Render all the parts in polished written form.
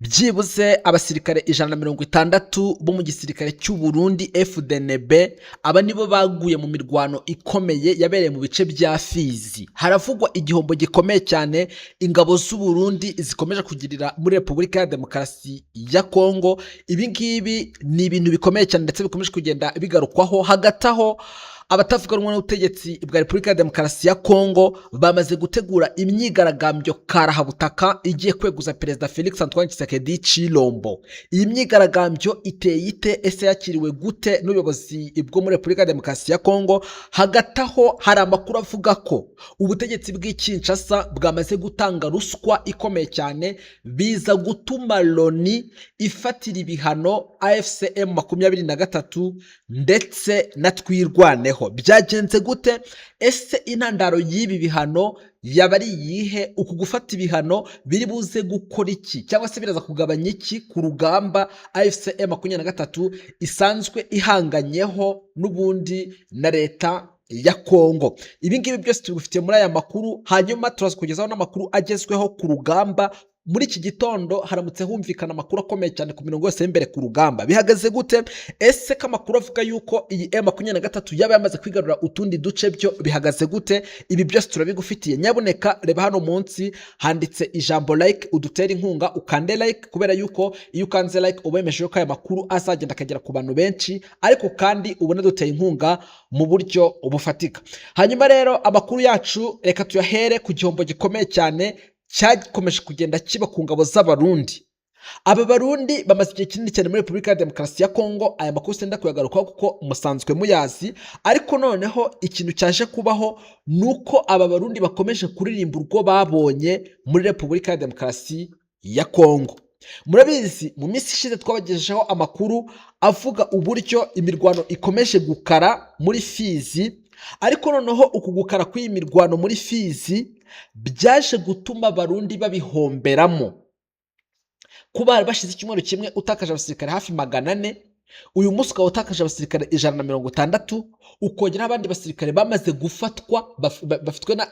Byibuze abasirikare 160 bo mu gisirikare cy'u Burundi FDNB, aba nibo baguye mu mirwano ikomeye yabereye mu bice bya Fizi. Haravugwa igihombo gikomeye cyane ingabo z'u Burundi zikomeje kugirira muri Repubulika ya Demokarasi ya Kongo. Ibi ngibi ni ibintu bikomeye cyane ndetse bikomeje kugenda bigarukwaho. Hagati aho, abatavuga rumwe n'ubutegetsi bwa Repubulika ya Demokarasi ya Kongo bamaze gutegura imyigaragambyo karahabutaka igiye kweguza Perezida Felix Antoine Tshisekedi Tshilombo. Iyi myigaragambyo iteye ite? Ese yakiriwe gute n'ubuyobozi bwo muri Repubulika ya Demokarasi ya Kongo? Hagati aho, hari amakuru avuga ko ubutegetsi bw'i Kinshasa bwamaze gutanga ruswa ikomeye cyane, biza gutuma Loni ifatira ibihano AFC M23 ndetse na Twirwaneho. Byagenze gute? Ese intandaro y'ibi bihano yaba ari iyihe? Uku gufata ibihano biri buze gukora iki, cyangwa se biraza kugabanya iki ku rugamba AFC M23 isanzwe ihanganyeho n'ubundi na leta ya Kongo? Ibi ngibi byose tubifitiye muri aya makuru. Hanyuma turaza kugezaho n'amakuru agezweho ku rugamba. Muri iki gitondo haramutse humvikana amakuru akomeye cyane ku mirongo yose y'imbere ku rugamba. Bihagaze gute? Ese ko amakuru avuga yuko iyi M23 yaba yamaze kwigarura utundi duce, byo bihagaze gute? Ibi byose turabigufitiye. Nyabuneka reba hano munsi handitse ijambo "like", udutere inkunga ukande like, kubera yuko iyo ukanze like uba wemeje ko aya makuru azagenda akagera ku bantu benshi, ariko kandi ubona duteye inkunga mu buryo bufatika. Hanyuma rero, amakuru yacu reka tuyahere ku gihombo gikomeye cyane cyakomeje kugenda kiba ku ngabo z'Abarundi. Aba Barundi bamaze igihe kinini cyane muri Repubulika ya Demokarasi ya Kongo. Aya makuru senda kuyagarukaho kuko musanzwe muyazi, ariko noneho ikintu cyaje kubaho ni uko aba Barundi bakomeje kuririmba urwo babonye muri Repubulika ya Demokarasi ya Kongo. Murabizi, mu minsi ishize twabagejejeho amakuru avuga uburyo imirwano ikomeje gukara muri Fizi, ariko noneho uku gukara kw'iyi mirwano muri Fizi byaje gutuma Abarundi babihomberamo. Kuba bashize icyumweru kimwe utakaje abasirikare hafi 400, uyu munsi ukaba utakaje abasirikare 160, ukongeraho abandi basirikare bamaze gufatwa bafitwe na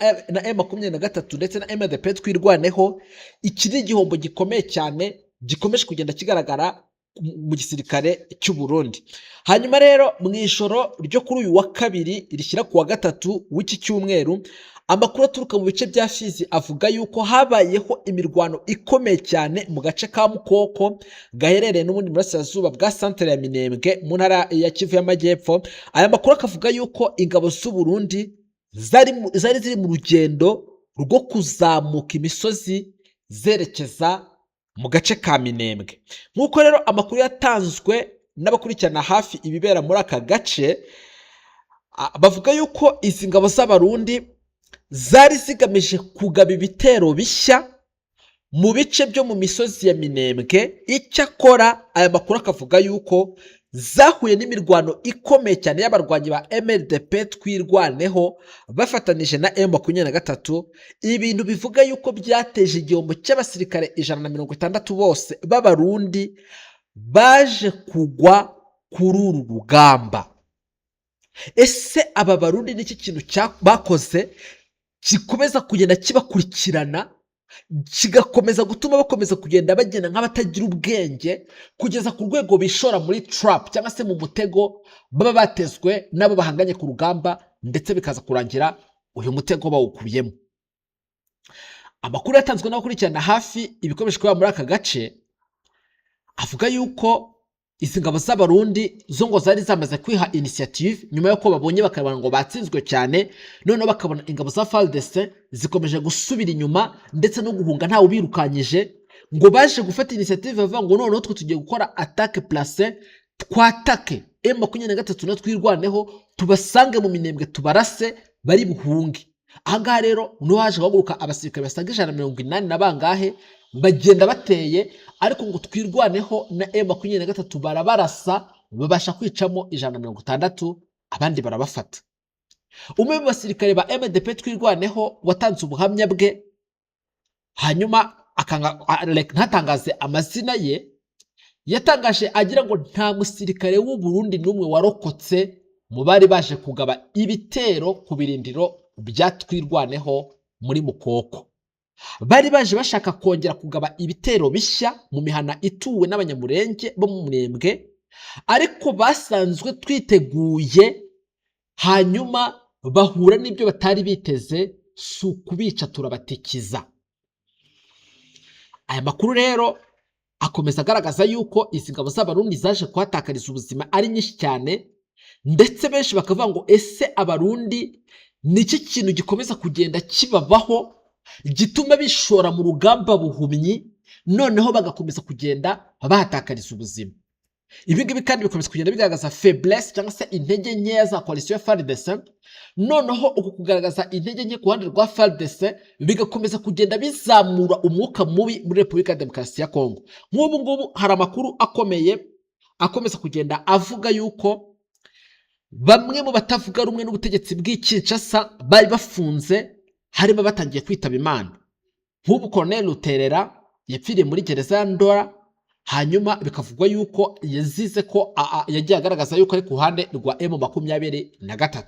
M23 ndetse na MDP Twirwaneho, iki ni igihombo gikomeye cyane gikomeje kugenda kigaragara mu gisirikare cy'u Burundi. Hanyuma rero, mu ijoro ryo kuri uyu wa kabiri rishyira ku wa gatatu w'iki cyumweru, amakuru aturuka mu bice bya Fizi avuga yuko habayeho imirwano ikomeye cyane mu gace ka Mukoko gaherereye n'ubundi burasirazuba bwa santere ya Minembwe mu ntara ya Kivu y'Amajyepfo. Aya makuru akavuga yuko ingabo z'u Burundi zari ziri mu rugendo rwo kuzamuka imisozi zerekeza mu gace ka Minembwe. Nk'uko rero amakuru yatanzwe n'abakurikirana hafi ibibera muri aka gace, bavuga yuko izi ngabo z'Abarundi zari zigamije kugaba ibitero bishya mu bice byo mu misozi ya Minembwe. Icyakora aya makuru akavuga yuko zahuye n'imirwano ikomeye cyane y'abarwanyi ba MRDP Twirwaneho bafatanije na M23, ibintu bivuga yuko byateje igihombo cy'abasirikare 160 bose b'Abarundi baje kugwa kuri uru rugamba. Ese aba Barundi n'iki kintu bakoze gikomeza kugenda kibakurikirana, kigakomeza gutuma bakomeza kugenda bagenda nk'abatagira ubwenge, kugeza ku rwego bishora muri trap cyangwa se mu mutego baba batezwe n'abo bahanganye ku rugamba, ndetse bikaza kurangira uyu mutego bawukuyemo? Amakuru yatanzwe n'abakurikirana hafi ibikomeje kuba muri aka gace avuga yuko izi ngabo z'Abarundi zo ngo zari zamaze kwiha initiative nyuma y'uko babonye bakabona ngo batsinzwe cyane, noneho bakabona ingabo za FARDC zikomeje gusubira inyuma ndetse no guhunga ntawe ubirukanyije. Ngo baje gufata initiative bavuga ngo noneho twe tugiye gukora attaque placée, twatake M23 na Twirwaneho, tubasange mu Minembwe, tubarase bari buhunge. Ahangaha rero niho haje guhaguruka abasirikare basaga 180 na bangahe, bagenda bateye, ariko ngo Twirwaneho na M23 barabarasa, babasha kwicamo 160, abandi barabafata. Umwe mu basirikare ba MDP Twirwaneho watanze ubuhamya bwe, hanyuma akanga like, ntatangaze amazina ye, yatangaje agira ngo nta musirikare w'u Burundi n'umwe warokotse mu bari baje kugaba ibitero ku birindiro bya Twirwaneho muri Mukoko. Bari baje bashaka kongera kugaba ibitero bishya mu mihana ituwe n'Abanyamurenge bo mu Murembwe, ariko basanzwe twiteguye, hanyuma bahura n'ibyo batari biteze, si ukubica turabatikiza. Aya makuru rero akomeza agaragaza yuko izi ngabo z'Abarundi zaje kuhatakariza ubuzima ari nyinshi cyane, ndetse benshi bakavuga ngo: "Ese Abarundi ni iki kintu gikomeza kugenda kibabaho gituma bishora mu rugamba buhumyi, noneho bagakomeza kugenda bahatakariza ubuzima?" Ibi ngibi kandi bikomeza kugenda bigaragaza faiblesse cyangwa se intege nkeya za coalition ya FARDC. Noneho uku kugaragaza intege nke ku ruhande rwa FARDC bigakomeza kugenda bizamura umwuka mubi muri Repubulika ya Demokarasi ya Kongo. Nk'ubu ngubu hari amakuru akomeye akomeza kugenda avuga yuko bamwe mu batavuga rumwe n'ubutegetsi bw'i Kinshasa bari bafunze harimo batangiye kwitaba Imana. Nk'ubu Colonel Ruterera yapfiriye muri gereza ya Ndora, hanyuma bikavugwa yuko yazize ko yagiye agaragaza yuko ari ku ruhande rwa M23.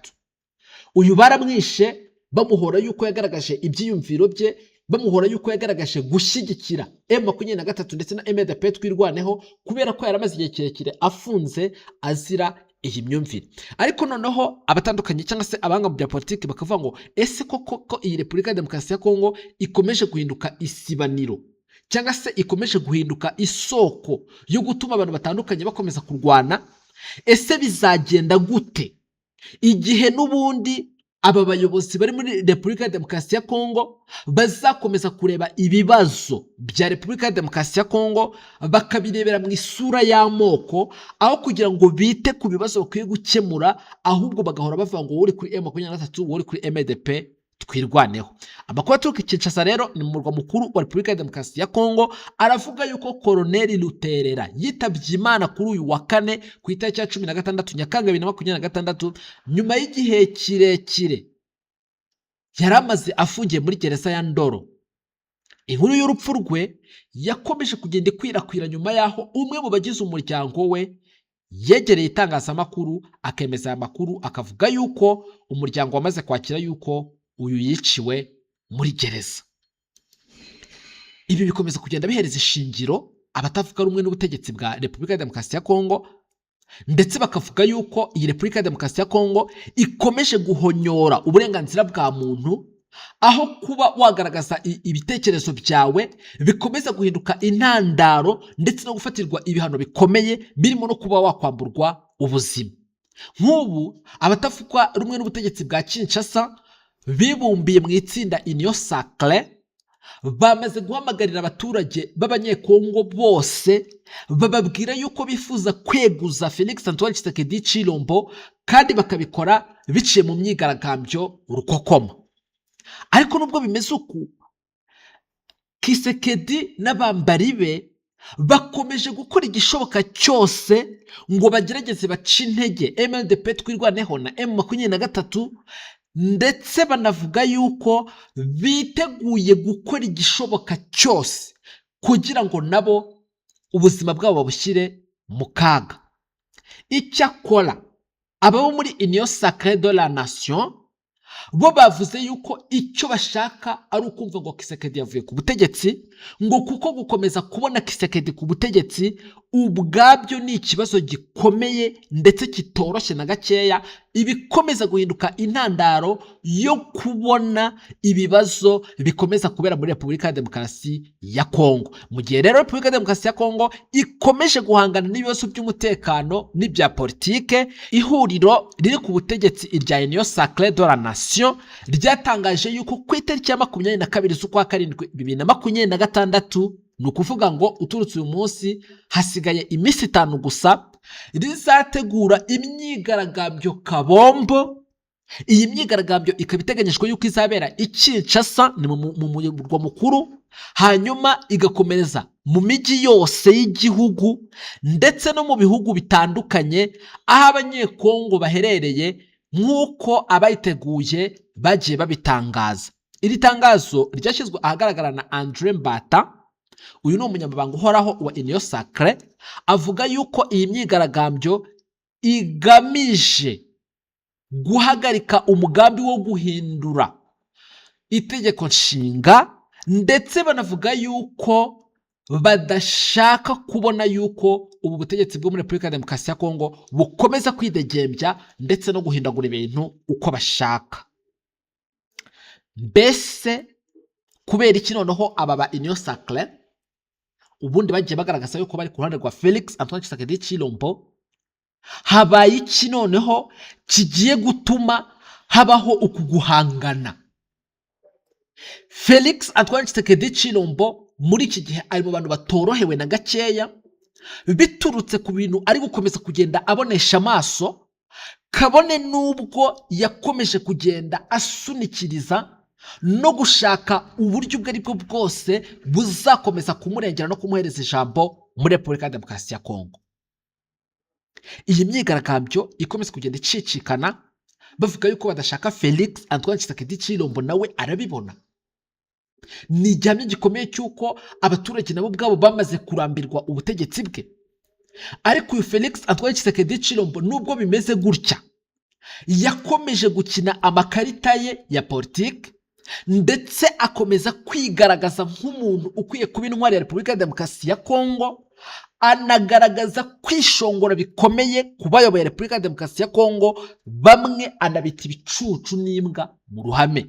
Uyu baramwishe bamuhora yuko yagaragaje ibyiyumviro bye, bamuhora yuko yagaragaje gushyigikira M23 ndetse na MDP Twirwaneho, kubera ko yari amaze igihe kirekire afunze azira iyi myumvire. Ariko noneho abatandukanye cyangwa se abahanga mu bya politiki bakavuga ngo: "Ese koko ko iyi Repubulika ya Demokarasi ya Kongo ikomeje guhinduka isibaniro cyangwa se ikomeje guhinduka isoko yo gutuma abantu batandukanye bakomeza kurwana, ese bizagenda gute igihe n'ubundi aba bayobozi bari muri Repubulika ya Demokarasi ya Kongo bazakomeza kureba ibibazo bya Repubulika ya Demokarasi ya Kongo bakabirebera mu isura y'amoko, aho kugira ngo bite ku bibazo bakwiye gukemura, ahubwo bagahora bavuga ngo wowe uri kuri M23, wowe uri kuri MDP Twirwaneho?" Amakuru aturuka i Kinshasa rero, ni mu murwa mukuru wa Repubulika ya Demokarasi ya Kongo, aravuga yuko Koroneli Ruterera yitabye Imana kuri uyu wa kane ku itariki ya 16 Nyakanga 2026, nyuma y'igihe kirekire yari amaze afungiye muri gereza ya Ndoro. Inkuru y'urupfu rwe yakomeje kugenda ikwirakwira nyuma y'aho umwe mu bagize umuryango we yegereye itangazamakuru akemeza aya makuru, akavuga yuko umuryango wamaze kwakira yuko uyu yiciwe muri gereza. Ibi bikomeza kugenda bihereza ishingiro abatavuga rumwe n'ubutegetsi bwa Repubulika ya Demokarasi ya Kongo, ndetse bakavuga yuko iyi Repubulika ya Demokarasi ya Kongo ikomeje guhonyora uburenganzira bwa muntu, aho kuba wagaragaza ibitekerezo byawe bikomeza guhinduka intandaro ndetse no gufatirwa ibihano bikomeye, birimo no kuba wakwamburwa ubuzima. Nk'ubu abatavuga rumwe n'ubutegetsi bwa Kinshasa bibumbiye mu itsinda Union Sacrée bamaze guhamagarira abaturage b'Abanyekongo bose, bababwira yuko bifuza kweguza Felix Antoine Tshisekedi Tshilombo, kandi bakabikora biciye mu myigaragambyo rukokoma. Ariko nubwo bimeze uku, Tshisekedi n'abambari be bakomeje gukora igishoboka cyose ngo bagerageze bace intege MLDP Twirwaneho na M23, ndetse banavuga yuko biteguye gukora igishoboka cyose kugira ngo nabo ubuzima bwabo babushyire mu kaga. Icyakora ababo muri Union Sacrée de la Nation bo bavuze yuko icyo bashaka ari ukumva ngo Tshisekedi yavuye ku butegetsi, ngo kuko gukomeza kubona Tshisekedi ku butegetsi ubwabyo ni ikibazo gikomeye ndetse kitoroshye na gakeya, ibikomeza guhinduka intandaro yo kubona ibibazo bikomeza kubera muri Repubulika ya Demokarasi ya Kongo. Mu gihe rero Repubulika ya Demokarasi ya Kongo ikomeje guhangana n'ibibazo by'umutekano n'ibya politike, ihuriro riri ku butegetsi irya Union Sacrée de la Nation ryatangaje yuko ku itariki ya 22 z'ukwa karindwi 2026, ni ukuvuga ngo uturutse uyu munsi hasigaye iminsi 5 gusa, rizategura imyigaragambyo kabombo. Iyi myigaragambyo ikaba iteganyijwe yuko izabera i Kinshasa, ni mu murwa mukuru, hanyuma igakomereza mu mijyi yose y'igihugu ndetse no mu bihugu bitandukanye aho Abanyekongo baherereye, nk'uko abayiteguye bagiye babitangaza. Iri tangazo ryashyizwe ahagaragara na Andre Mbata, uyu ni umunyamabanga uhoraho wa Union Sacrée, avuga yuko iyi myigaragambyo igamije guhagarika umugambi wo guhindura itegeko nshinga Ndetse banavuga yuko badashaka kubona yuko ubu butegetsi bwo muri Repubulika ya Demokarasi ya Kongo bukomeza kwidegembya ndetse no guhindagura ibintu uko bashaka. Mbese kubera iki noneho aba ba Union Sacrée ubundi bagiye bagaragaza yuko bari ku ruhande rwa Felix Antoine Tshisekedi Tshilombo? Habaye iki noneho kigiye gutuma habaho uku guhangana? Felix Antoine Tshisekedi Tshilombo muri iki gihe ari mu bantu batorohewe na gakeya, biturutse ku bintu ari gukomeza kugenda abonesha amaso, kabone n'ubwo yakomeje kugenda asunikiriza no gushaka uburyo ubwo ari bwo bwose buzakomeza kumurengera no kumuhereza ijambo muri Repubulika ya Demokarasi ya Kongo. Iyi myigaragambyo ikomeza kugenda icicikana bavuga yuko badashaka Felix Antoine Tshisekedi Tshilombo, nawe arabibona. Ni igihamya gikomeye cy'uko abaturage nabo ubwabo bamaze kurambirwa ubutegetsi bwe. Ariko uyu Felix Antoine Tshisekedi Tshilombo, nubwo bimeze gutya, yakomeje gukina amakarita ye ya politiki, ndetse akomeza kwigaragaza nk'umuntu ukwiye kuba intwari ya Repubulika ya Demokarasi ya Kongo, anagaragaza kwishongora bikomeye ku bayoboye Repubulika ya Demokarasi ya Kongo, bamwe anabita ibicucu n'imbwa mu ruhame.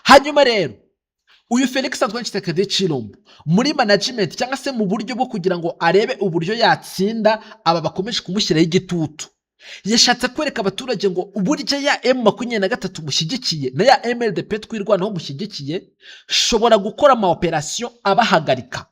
Hanyuma rero uyu Felix Antoine Tshisekedi Tshilombo, muri management cyangwa se mu buryo bwo kugira ngo arebe uburyo yatsinda aba bakomeje kumushyiraho igitutu, yashatse kwereka abaturage ngo uburyo ya M23 mushyigikiye na ya MRDP Twirwanaho mushyigikiye, shobora gukora ama operation abahagarika.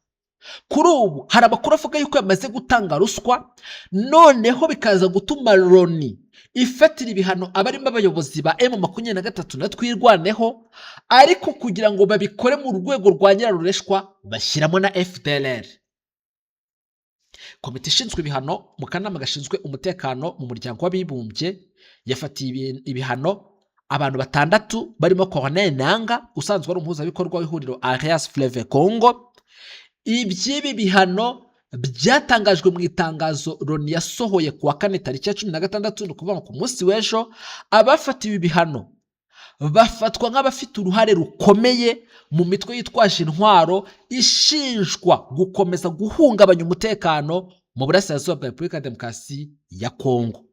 Kuri ubu hari amakuru avuga yuko yamaze gutanga ruswa, noneho bikaza gutuma Loni ifatira ibihano abarimo abayobozi ba M23 na Twirwaneho. Ariko kugira ngo babikore mu rwego rwa nyirarureshwa, bashyiramo na FDLR. Komite ishinzwe ibihano mu kanama gashinzwe umutekano mu Muryango w'Abibumbye yafatiye ibihano abantu batandatu barimo Corneille Nanga, usanzwe ari umuhuzabikorwa w'ihuriro Alliance Fleuve Congo. Iby'ibi bihano byatangajwe mu itangazo Loni yasohoye ku wa kane tariki ya 16, ni ukuvuga ngo ku munsi w'ejo. Abafatiwe ibihano bafatwa nk'abafite uruhare rukomeye mu mitwe yitwaje intwaro ishinjwa gukomeza guhungabanya umutekano mu burasirazuba bwa Repubulika ya Demokarasi ya Kongo.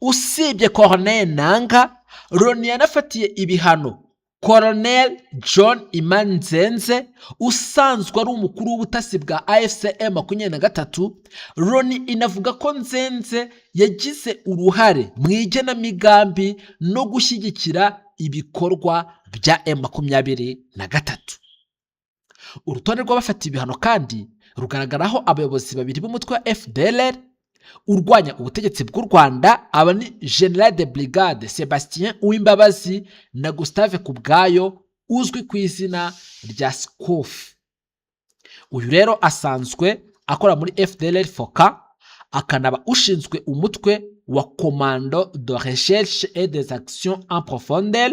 Usibye Corneille Nanga, Loni yanafatiye ibihano Colonel John Imani Nzenze, usanzwe ari umukuru w'ubutasi bwa AFC M23. Loni inavuga ko Nzenze yagize uruhare mu igenamigambi no gushyigikira ibikorwa bya M23. Urutonde rw'abafatiwe ibihano kandi rugaragaraho abayobozi babiri b'umutwe wa FDLR urwanya ubutegetsi bw'u Rwanda. Aba ni General de Brigade Sebastien Uwimbabazi na Gustave Kubwayo, uzwi ku izina rya Scof. Uyu rero asanzwe akora muri FDLR FOCA, akanaba ushinzwe umutwe wa Commando de Recherche et des Actions en Profondeur.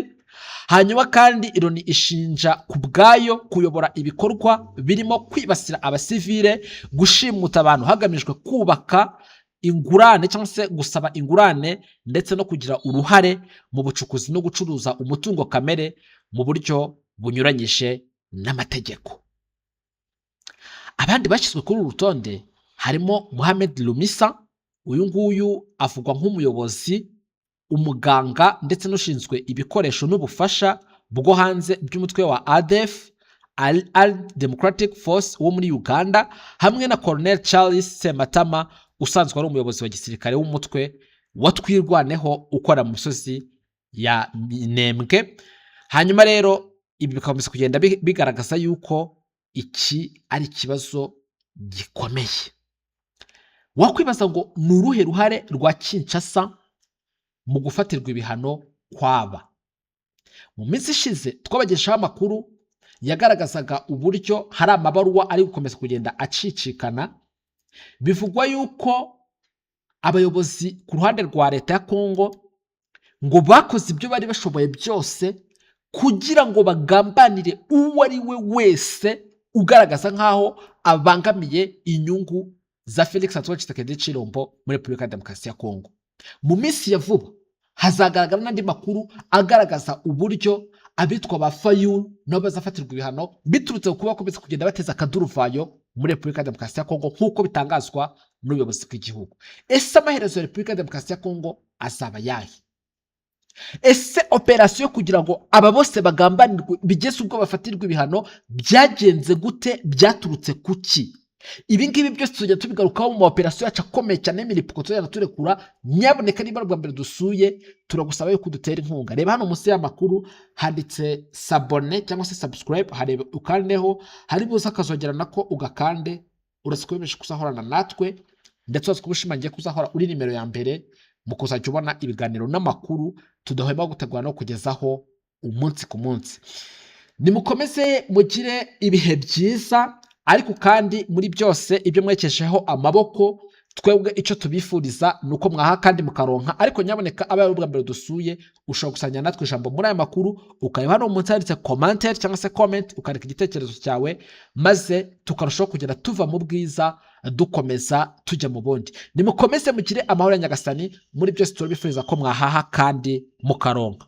Hanyuma kandi Loni ishinja Kubwayo kuyobora ibikorwa birimo kwibasira abasivile, gushimuta abantu hagamijwe kubaka ingurane cyangwa se gusaba ingurane, ndetse no kugira uruhare mu bucukuzi no gucuruza umutungo kamere mu buryo bunyuranyije n'amategeko. Abandi bashyizwe kuri uru rutonde harimo Mohamed Lumisa. Uyu nguyu avugwa nk'umuyobozi, umuganga ndetse n'ushinzwe ibikoresho n'ubufasha bwo hanze by'umutwe wa ADF, Allied Democratic Force, wo muri Uganda, hamwe na Colonel Charles Sematama, usanzwe ari umuyobozi wa gisirikare w'umutwe wa Twirwaneho ukora mu misozi ya Minembwe. Hanyuma rero ibi bikomeza kugenda bigaragaza yuko iki ari ikibazo gikomeye. Wakwibaza ngo ni uruhe ruhare rwa Kinshasa mu gufatirwa ibihano kwaba? Mu minsi ishize twabageshaho amakuru yagaragazaga uburyo hari amabaruwa ari gukomeza kugenda acicikana, bivugwa yuko abayobozi ku ruhande rwa leta ya Kongo ngo bakoze ibyo bari bashoboye byose kugira ngo bagambanire uwo ari we wese ugaragaza nk'aho abangamiye inyungu za Felix Antoine Tshisekedi Tshilombo muri Repubulika ya Demokarasi ya Kongo. Mu minsi ya vuba hazagaragara n'andi makuru agaragaza uburyo abitwa ba Fayulu nabo bazafatirwa ibihano biturutse ku kuba bakomeza kugenda bateza akaduruvayo muri Repubulika ya Demokarasi ya Kongo, nk'uko bitangazwa n'ubuyobozi bw'igihugu. Ese amaherezo ya Repubulika ya Demokarasi ya Kongo azaba yahe? Ese operasiyo kugira ngo aba bose bagambanirwe bigeze ubwo bafatirwa ibihano byagenze gute? Byaturutse kuki? Ibi ngibi byose tujya tubigarukaho mu ma operasiyo yacu akomeye cyane y'imiripuko tuzajya turekura. Nyaboneka, niba ari ubwa mbere dusuye, turagusaba yuko udutera inkunga. Reba hano munsi y'amakuru handitse "s'abonner" cyangwa se "subscribe", harebe ukandeho. Hari buze akazogera nako ugakande. Uretse kubimenyesha kuzahorana natwe, ndetse uretse kuba ushimangiye kuzahora uri nimero ya mbere mu kuzajya ubona ibiganiro n'amakuru tudahwema gutegura no kugezaho umunsi ku munsi. Nimukomeze mugire ibihe byiza. Ariko kandi muri byose ibyo mwekejeho amaboko, twebwe icyo tubifuriza ni uko mwaha kandi mukaronka. Ariko nyaboneka, abaye ari ubwa mbere dusuye, ushobora gusangira natwe ijambo muri aya makuru, ukareba hano munsi handitse "commentaire" cyangwa se "comment", ukandika igitekerezo cyawe, maze tukarushaho kugenda tuva mu bwiza dukomeza tujya mu bundi. Nimukomeze mugire amahoro ya Nyagasani. Muri byose turabifuriza ko mwahaha kandi mukaronka.